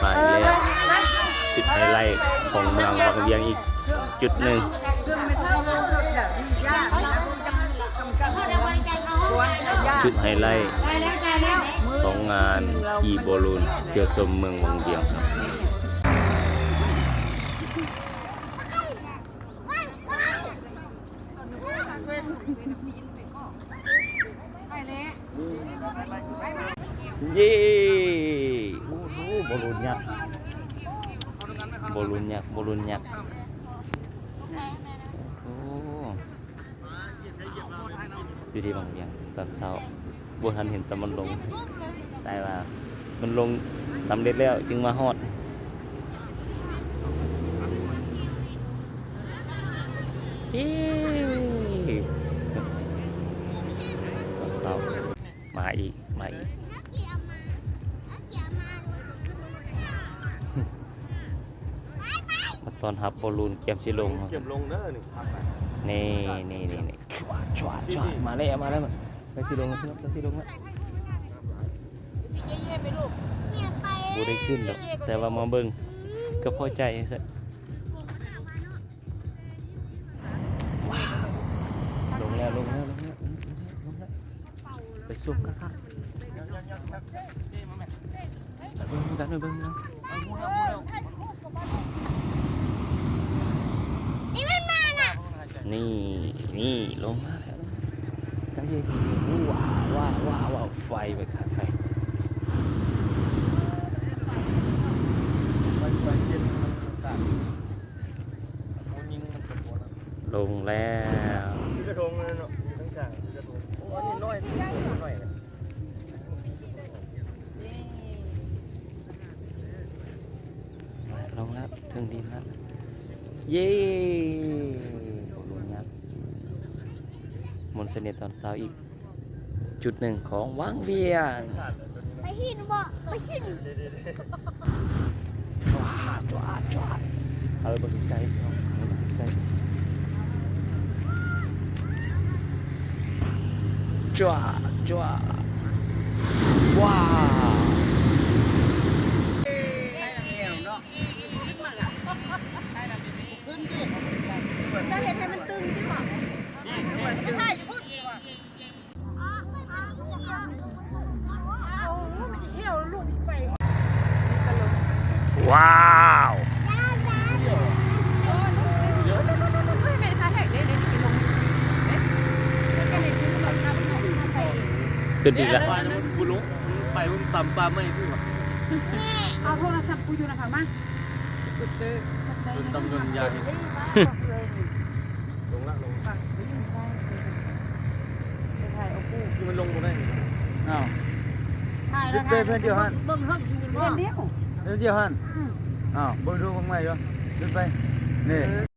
ມາອີກແລ້ວ ຈຸດໄຮໄລຂອງເມືອງວັງວຽງອີກຈຸດໜຶ່ງ ຈຸດໄຮໄລຂອງງານຂີ່ໂບລູນທ່ຽວຊົມເມືອງວັງວຽງ. ເຢ້ ໂອ້ໂຫ ໂບລູນຍັກ ໂບລູນຍັກ ໂບລູນຍັກ ໂອ້ ຢູ່ທີ່ວັງວຽງຕອນເຊົ້າ. ບໍ່ທັນເຫັນຕອນມັນລົງ ແຕ່ວ່າມັນລົງສຳເລັດແລ້ວຈຶ່ງມາຮອດ. ເອີ ຕອນເຊົ້າ ມາອີກ ມາອີກ ມາຕ້ອນຮັບໂບລູນກຽມຊິລົງ ກຽມລົງເດີ ນີ້ ນີ້ ນີ້ ນີ້ ຊວດ ຊວດ ຊວດ ມາແລ້ວ ມາແລ້ວ ໄປຊິລົງ ໄປຊິລົງ ໄປຊິລົງແລ້ວ ບໍ່ໄດ້ຂຶ້ນດອກ ແຕ່ວ່າມາເບິ່ງກໍພໍໃຈຊັ້ນ. ວ້າວ ລົງແລ້ວ ລົງແລ້ວ ລົງແລ້ວ ລົງແລ້ວ ໄປຊຸບຄັກໆ ໄປເບິ່ງນຳກັນ ໄປເບິ່ງນຳກັນ ນີ້ມັນມານະ ນີ້ ນີ້ລົງມາແລ້ວ ວ້າວ ວ້າວ ໄຟໄປຄັກ ໄຟ ໄຟ ໄຟ ລົງແລ້ວ ມີກະທົງເລີຍເນາະ ມີທັງຊ້າງ ມີກະທົງ ໂອ້ ອັນນີ້ນ້ອຍ ນ້ອຍ ລົງແລ້ວ ເຖິງດິນແລ້ວ ເຢ້ ໂບລູນຍັກ ມົນສະເໜ່ຕອນເຊົ້າອີກ ຈຸດໜຶ່ງຂອງວັງວຽງ ໄປຫີນບໍ່ ໄປຫີນ ວ້າ ຈ້ວາ ຈ້ວາ ເອົາໄປເບິ່ງໃກ້ໆ ເອົາໄປເບິ່ງໃກ້ໆ ຈ້ວາ ຈ້ວາ ວ້າວ ເຈົ້າເຮັດໃຫ້ມັນຕຶງຊິບໍ່ ໄປຖ່າຍຢູ່ພຸ້ນຊິບໍ່. ວ້າວ ຂຶ້ນອີກແລ້ວ ບໍ່ລົງ ໄປມັນຕຳປ່າໄມ້ພຸ້ນຫວາ ເອົາໂທລະສັບກູຢູ່ນະ ເຂົ້າມາ. ໂດນຕຳໂດນຢາ ລົງລະ ລົງ ມັນລົງບໍ່ໄດ້ ອ້າວ ຖ່າຍແລ້ວ ເພິ່ນດຽວຫັ້ນ ເບິ່ງເຮີ້ງຢູ່ ເພິ່ນດຽວ ເພິ່ນດຽວຫັ້ນ ອືມ ອ້າວ ເບິ່ງດູເບິ່ງໃໝ່ຢູ່ ຂຶ້ນໄປ ນີ້.